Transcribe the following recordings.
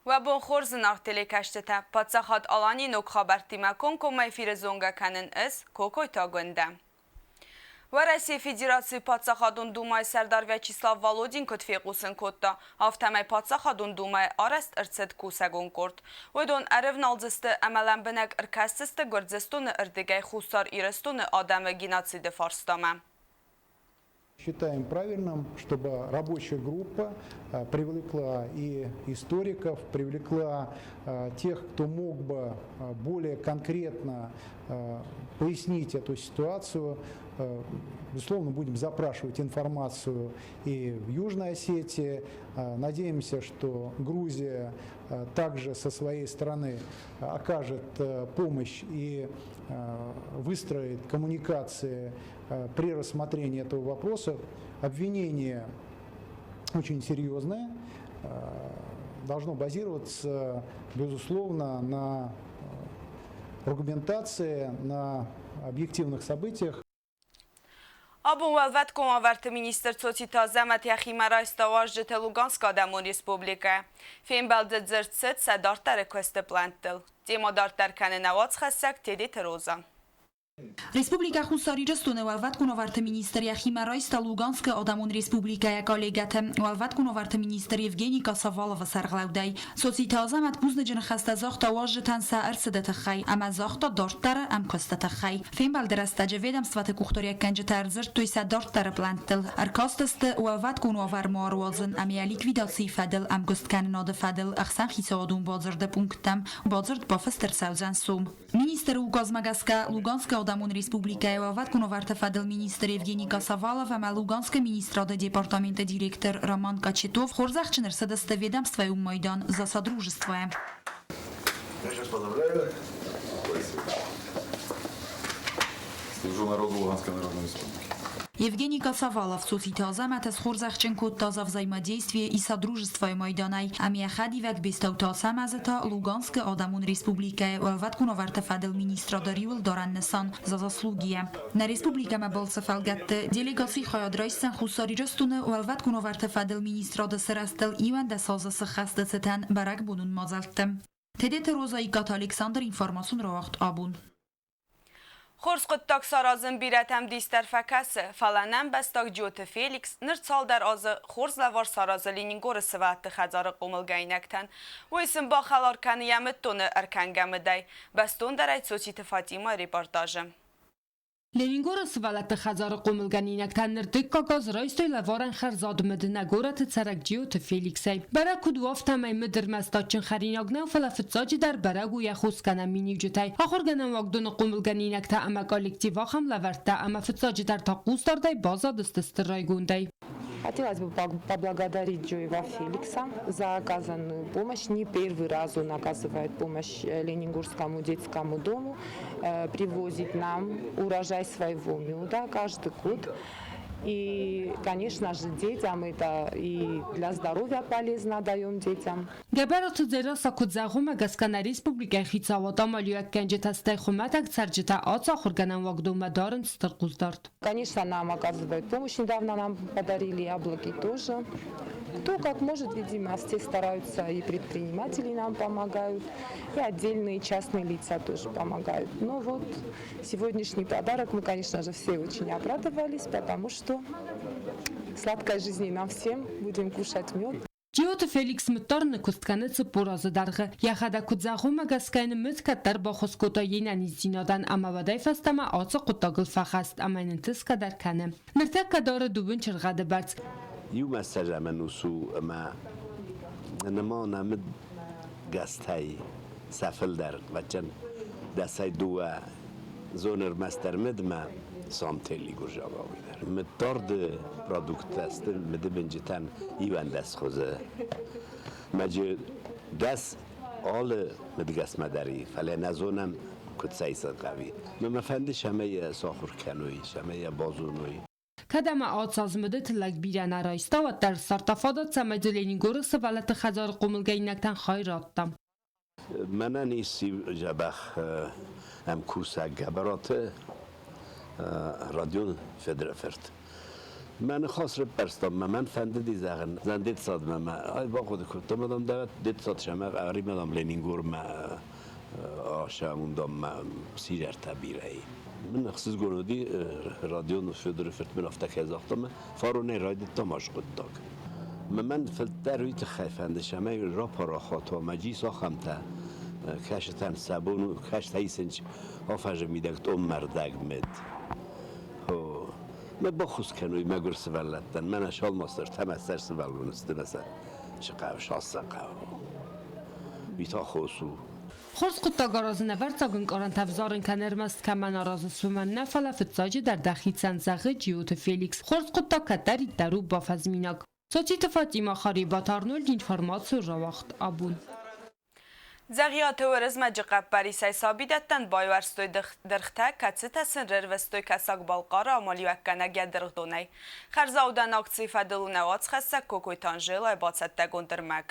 Уӕ бон хорз, зынаргъ телекӕсджытӕ! Паддзахад Аланийы ног хабӕрттимӕ комкоммӕ эфиры зонгӕ кӕнын ӕз, Кокойты Агуындӕ. Уӕрӕсейы Федерацийы Паддзахадон Думӕйы сӕрдар Вячеслав Володин куыд фехъусын кодта, афтӕмӕй Паддзахадон Думӕйы арӕзт ӕрцыд кусӕгон къорд. Уыдон ӕрӕвналдзысты ӕмӕ лӕмбынӕг ӕркӕсдзысты Гуырдзыстоны ӕрдыгӕй Хуссар Ирыстоны адӕмы геноциды фарстамӕ. Считаем правильным, чтобы рабочая группа привлекла и историков, привлекла тех, кто мог бы более конкретно пояснить эту ситуацию. Безусловно, будем запрашивать информацию и в Южной Осетии. Надеемся, что Грузия также со своей стороны окажет помощь и выстроит коммуникации при рассмотрении этого вопроса. Обвинение очень серьезное, должно базироваться, безусловно, на аргументации, на объективных событиях. Абон Уӕлвӕткон уавӕрты министр Цоциты Азӕмӕт йӕхимӕ райста уазджыты Луганскы Адӕмон Республикӕ. Фембӕлды дзырд цыд сӕ дарддӕры куысты пълӕнттыл. Темӕ дарддӕр кӕны нӕ уацхӕссӕг Тедеты Роза. Республикӕ Хуссар Ирыстоны Уӕлвӕткон уавӕрты министр йӕхимӕ райста Луганскы Адӕмон Республикӕйы коллегӕты Уӕлвӕткон уавӕрты министр Евгений Косоваловы сӕргълӕудӕй. Цоциты Азӕмӕт бузныджы ныхӕстӕ загъта уазджытӕн сӕ ӕрцыды тыххӕй ӕмӕ загъта дарддӕры ӕмкуысты тыххӕй. Фембӕлды рӕстӕджы ведомствоты къухдариуӕггӕнджытӕ ӕрдзырдтой сӕ дарддӕры плӕнттыл, ӕркастысты уӕлвӕткон уавӕр ма ӕруадзын ӕмӕ йӕ ликвидацийы фӕдыл ӕмгуысткӕнынады фӕдыл ӕхсӕнхицауадон бадзырды пункттӕм. Бадзырд бафыст ӕрцӕудзӕн сом. Министры указмӕ гӕсгӕ Луганскы Адӕмон Республикӕйы уӕлвӕткон уавӕрты фӕдыл министр Евгений Косовалов ӕмӕ Луганскы министрады департаменты директор Роман Кочетов хорзӕхджын ӕрцыдысты ведомствойы майдан «За содружество». Я сейчас поздравляю. Служу народу Луганской Народной Республики. Евгений Косовалов Цоциты Азӕмӕты схорзӕхджын кодта за взаимодействие и содружество майданӕй ӕмӕ йӕ хӕдивӕг Бестауты Ацӕмӕзы та Луганскы Адӕмон Республикӕйы Уӕлвӕткон уавӕрты фӕдыл министрады риуылдарӕн нысан за заслуги-йӕ. Нӕ республикӕмӕ балцы фӕлгӕтты делегаци хайад райсдзӕн Хуссар Ирыстоны Уӕлвӕткон уавӕрты фӕдыл министрады сырӕзтыл 11 азы сыххӕсты цытӕн бӕрӕгбонон мадзӕлтты. Тедеты Роза, Икъаты Александр, информацион рауагъд абон. Хорз хъуыддаг саразын бирӕтӕм дисдӕр фӕкӕсы, фӕлӕ нӕм бӕстаг Джиоты Феликс ныр цалдӕр азы хорз лӕвар саразы Ленингоры сывӕллӕтты хӕдзары хъомылгӕнинӕгтӕн. Уый сын бахӕлар кӕны йӕ мыддоны ӕркӕнгӕ мыдӕй. Бӕстондӕрӕй Цоциты Фатимӕйы репортажы. Ленингоры сывӕллӕтты хӕдзары хъомылгӕнинӕгтӕ ныр дыккаг аз райстой лӕварӕн хӕрзад мыд нӕ горӕты цӕрӕг Джиоты Феликсӕй. Бӕрӕг куыд у, афтӕмӕй мыд ӕрмӕст адджын хӕринаг нӕу, фӕлӕ фыццаджыдӕр бӕрӕг у йӕ хосгӕнӕн миниуджытӕй. Ахуыргӕнӕн уагдоны хъомылгӕнинӕгтӕ ӕмӕ коллектив ахӕм лӕвӕрттӕ ӕмӕ фыццаджыдӕр та хъусдардӕй баззадысты стыр райгондӕй. Хотелось бы поблагодарить Джоева Феликса за оказанную помощь. Не первый раз он оказывает помощь Ленингорскому детскому дому, привозит нам урожай своего меда каждый год. И, конечно же, детям это и для здоровья полезно даем детям. Гӕбӕраты Дзерассӕ куыд зӕгъы, уымӕ гӕсгӕ нӕ республикӕйы хицауад амалиуӕггӕнджытӕ стӕй хуымӕтӕг цӕрджытӕ ацы ахуыргӕнӕн уагдонмӕ дарынц стыр хъусдард. Конечно, нам оказывают помощь. Недавно нам подарили яблоки тоже. Кто как может, видимо, все стараются, и предприниматели нам помогают, и отдельные частные лица тоже помогают. Но вот сегодняшний подарок мы, конечно же, все очень обрадовались, потому что сладкой жизни нам всем, будем кушать мед. Джиоты Феликс мыддарыны куыст кӕны 40 азы дӕргъы. Йӕхӕдӕг куыд зӕгъы, уымӕ гӕсгӕ йын мыд кӕддӕр баххуыс кодта йе нӕниздзинадӕн ӕмӕ уӕдӕй фӕстӕмӕ ацы хъуыддагыл фӕхӕст ӕмӕ йын ӕнтысгӕ дӕр кӕны. Ныртӕккӕ дары дыууын чыргъӕды бӕрц. Иумӕ сӕзӕмӕн ус у ӕмӕ нымана мыд гӕстӕй сӕ фылдӕр вӕччен дӕсӕй дыууӕ зоны ӕрмӕстдӕр мыдмӕ сомтели гуырзагъауи дӕр. Мыддарды продукттӕ сты мыдыбынджытӕн 11 хуызы. Мӕджы дӕс алы мыдгӕсмӕ дӕр и, фӕлӕ нӕ зонӕм, куыд сӕ исын хъӕуы. Мӕ фӕнды, цӕмӕй йӕ сахуыр кӕной, цӕмӕй йӕ базоной. Кӕд ӕмӕ ацы аз мыды тыллӕг бирӕ нӕ райста, уӕддӕр ссардта фадат, цӕмӕй дзы Ленингоры сывӕллӕтты хӕдзары хъомылгӕнинӕгтӕн хай радта. Мӕнӕн ис дзӕбӕх ӕмкусӕг Гӕбӕраты Родион Федоры фырт. Мӕ ныхас рыппӕрстам, мӕ мӕн фӕндыди зӕгъын, зӕн детсадмӕ мӕ ай бахъуыды кодтам, адам дӕ детсад сӕмӕ ӕримӕдам Ленингормӕ асамундам мӕ сидзӕртӕ бирӕ и. Мын ӕхсызгон уыди, Родион Федоры фырт мын афтӕ кӕй загъта, мӕ фаронӕй райдыдтам аскъуыддаг. Мӕ мӕн фылдӕр уый тыххӕй фӕнды, цӕмӕй рапарахат уа мӕ джис ахӕмтӕ, кӕсытӕн сӕ бон у, кӕстӕ исынч афӕзы мидӕг тъоммӕрдӕг мед. Мӕ баххуыс кӕной мӕгуыр сывӕллӕттӕн, мӕнӕ Салмастер тӕмӕссӕр сывӕллоны сты мӕ сӕ сыхъӕу, сассӕ хъӕу. Уый та хос у. Хорз хъуыддаг аразын ӕвӕрццаг ӕнкъарӕнтӕ ӕвзарын кӕны ӕрмӕст кӕмӕн аразыс, уымӕн нӕ, фӕлӕ фыццаджыдӕр дӕхицӕн, зӕгъы Джиоты Феликс. Хорз хъуыддаг кӕддӕриддӕр у бафӕзминаг. Цоциты Фатимӕ, Харебаты Арнольд информацийы рауагъд абон. Дзӕгъиаты Уырызмӕджы хъӕппӕрисӕй сабидӕттӕн байуӕрстой дыргътӕ, кӕцытӕ сын рырвыстой Кӕсӕг-Балхъары амалиуӕггӕнӕг йӕ дыргъдонӕй. Хӕрзаудӕн акцийы фӕдыл у нӕ уацхӕссӕг Кокойты Анжелӕйы бацӕттӕгонд ӕрмӕг.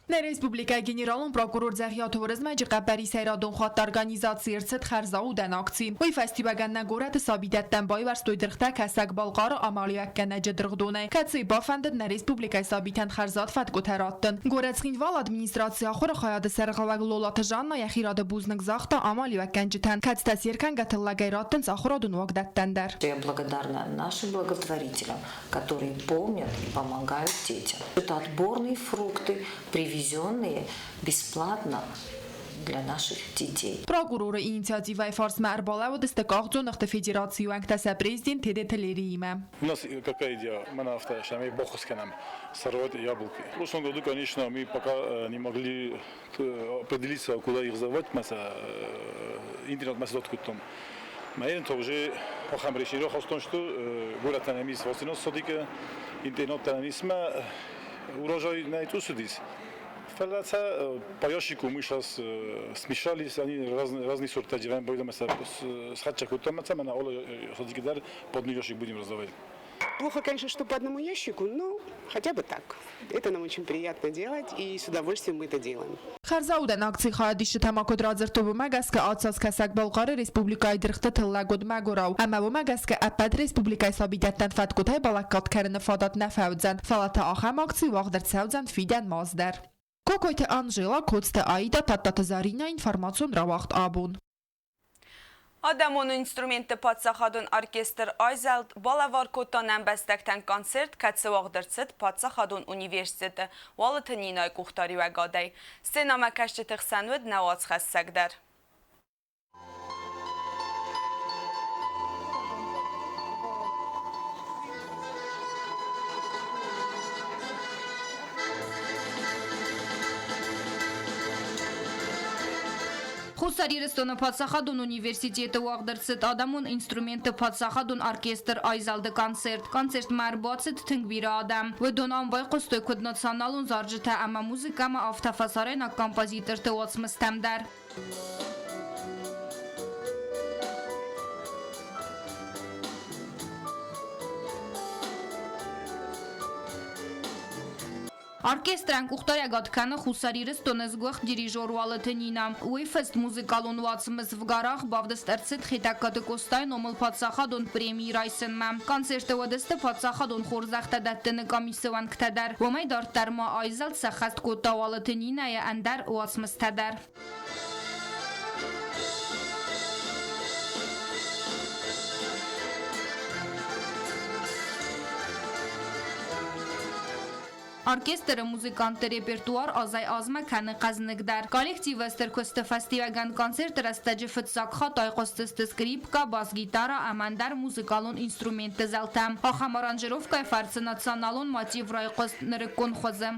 Нӕ республикӕйы генералон прокурор Дзӕгъиаты Уырызмӕджы хъӕппӕрисӕй радон хатт организаци ӕрцыд хӕрзаудӕн акци. Уый фӕстиуӕгӕн нӕ горӕты сабидӕттӕн байуӕрстой дыргътӕ Кӕсӕг-Балхъары амалиуӕггӕнӕджы дыргъдонӕй, кӕцыйы бафӕндыд нӕ республикӕйы сабитӕн хӕрзад фӕткъуытӕ раттын. Горӕт Цхинвалы администрацийы ахуыры хайады сӕргълӕууӕг Лолаты Жанна йӕхи рады бузныг загъта амалиуӕггӕнджытӕн, кӕцытӕ се ркӕнгӕ тыллӕгӕй раттынц ахуырадон уагдӕттӕн дӕр. Я благодарна нашим благотворителям, которые помнят и помогают детям. Это отборные фрукты, привезенные бесплатно для наших детей. Прокуроры инициативӕйы фарсмӕ ӕрбалӕууыдысты къахдзоныгъты федерацийы уӕнгтӕ сӕ президент Тедеты Лериимӕ. У нас какая идея? Мы на автошаме бог сканам сорвать яблоки. В прошлом году, конечно, мы пока не могли определиться, куда их сдавать, интернет масса Мӕ тоже ахӕм решение рахастон, что горӕтӕн ис васинос садикы, интернаттӕн исмӕ урожай нӕ цъус Фӕлӕ сӕ по ящику мы сейчас смешались, они разные, разные сорта делаем, поэтому схӕццӕ кодтам, ӕмӕ нӕ алы садики дӕр по одну ящик будем раздавать. Плохо, конечно, что по одному ящику, но хотя бы так. Это нам очень приятно делать, и с удовольствием мы это делаем. Хӕрзаудӕн акцийы хайадисджытӕ ма куыд радзырдтой, уымӕ гӕсгӕ ацӕц Кӕсӕг-Балхъары Республикӕйы дыргъты тыллӕг уыд мӕгуырау, ӕмӕ уымӕ гӕсгӕ ӕппӕт республикӕйы сабидӕттӕн фӕткъуытӕй балӕггад кӕныны фадат нӕ фӕуыдзӕн, фӕлӕ та ахӕм акци уагъд ӕрцӕудзӕн фидӕн маз дӕр. Кокойты Анжела, Коцты Аида, Тадтаты Заринӕ, информацион рауагъд абон. Адӕмон инструментты паддзахадон оркестр «Айзӕлд» балӕвар кодта нӕ ӕмбӕстӕгтӕн концерт, кӕцы уагъд ӕрцыд паддзахадон университеты Уалыты Нинайы къухдариуӕгадӕй. Сценӕмӕкӕсджыты хсӕн уыд нӕ уацхӕссӕг дӕр. Хуссар Ирыстоны паддзахадон университеты уагъд ӕрцыд адӕмон инструментты паддзахадон оркестр «Айзӕлд-ы концерт». Концертмӕ ӕрбацыд тынг бирӕ адӕм. Уыдон ам байхъуыстой куыд националон зарджытӕ ӕмӕ музыкӕмӕ, афтӕ фӕсарӕйнаг композиторты уацмыстӕм дӕр. Оркестрӕн къухдариуӕгад кӕны Хуссар Ирыстоны сгуыхт дирижер Уалыты Нинӕ. Уый фыст музыкалон уацмыс «Вгарах» бавдыст ӕрцыд Хетӕгкаты Къостайы номыл паддзахадон преми райсынмӕ. Концерты уыдысты паддзахадон хорзӕхтӕ дӕттыны къамисы уӕнгтӕ дӕр. Уымӕй дарддӕр ма айзӕлд сӕххӕст кодта Уалыты Нинӕйы ӕндӕр уацмыстӕ дӕр. Оркестры музыкантты репертуар азӕй-азмӕ кӕны хъӕзныгдӕр. Коллективы стыр куысты фӕстиуӕгӕн концерты рӕстӕджы фыццаг хатт айхъуыстысты скрипкӕ, бас-гитара ӕмӕ ӕндӕр музыкалон инструментты зӕлтӕ. Ахӕм аранжировкӕйы фӕрцы националон мотив райхъуыст нырыккон хуызы.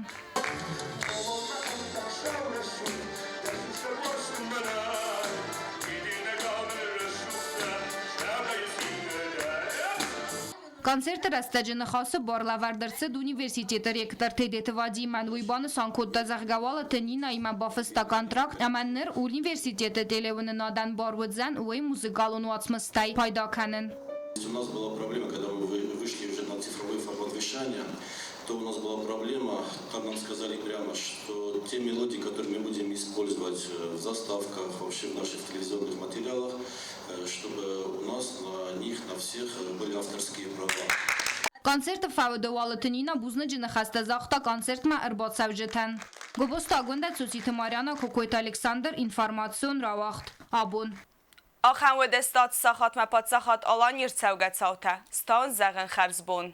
Концерты рӕстӕджы ныхасы бар лӕвӕрд ӕрцыд университеты ректор Тедеты Вадимӕн. Уый банысан кодта, зӕгъгӕ, Уалыты Нинаимӕ бафыста контракт ӕмӕ ныр университеты телеуынынадӕн бар уыдзӕн уый музыкалон уацмыстӕй пайда кӕнын. У нас была проблема, когда мы вышли уже на цифровой формат вещания. То у нас была проблема, там нам сказали прямо, что те мелодии, которые мы будем использовать в заставках, вообще в наших телевизионных материалах, чтобы у нас на них, на всех были авторские права. Концерты фӕуды Уалыты Нина бузныджы ныхӕстӕ загъта концертмӕ ӕрбацӕуджытӕн. Гобозты Агуындӕ, Цоциты Марьяна, Кокойты Александр, информацион рауагъд. Абон. Ахӕм уӕдӕ стат сахатмӕ паддзахад Алани рцӕугӕ цаутӕ, стауын зӕгъын хӕрзбон.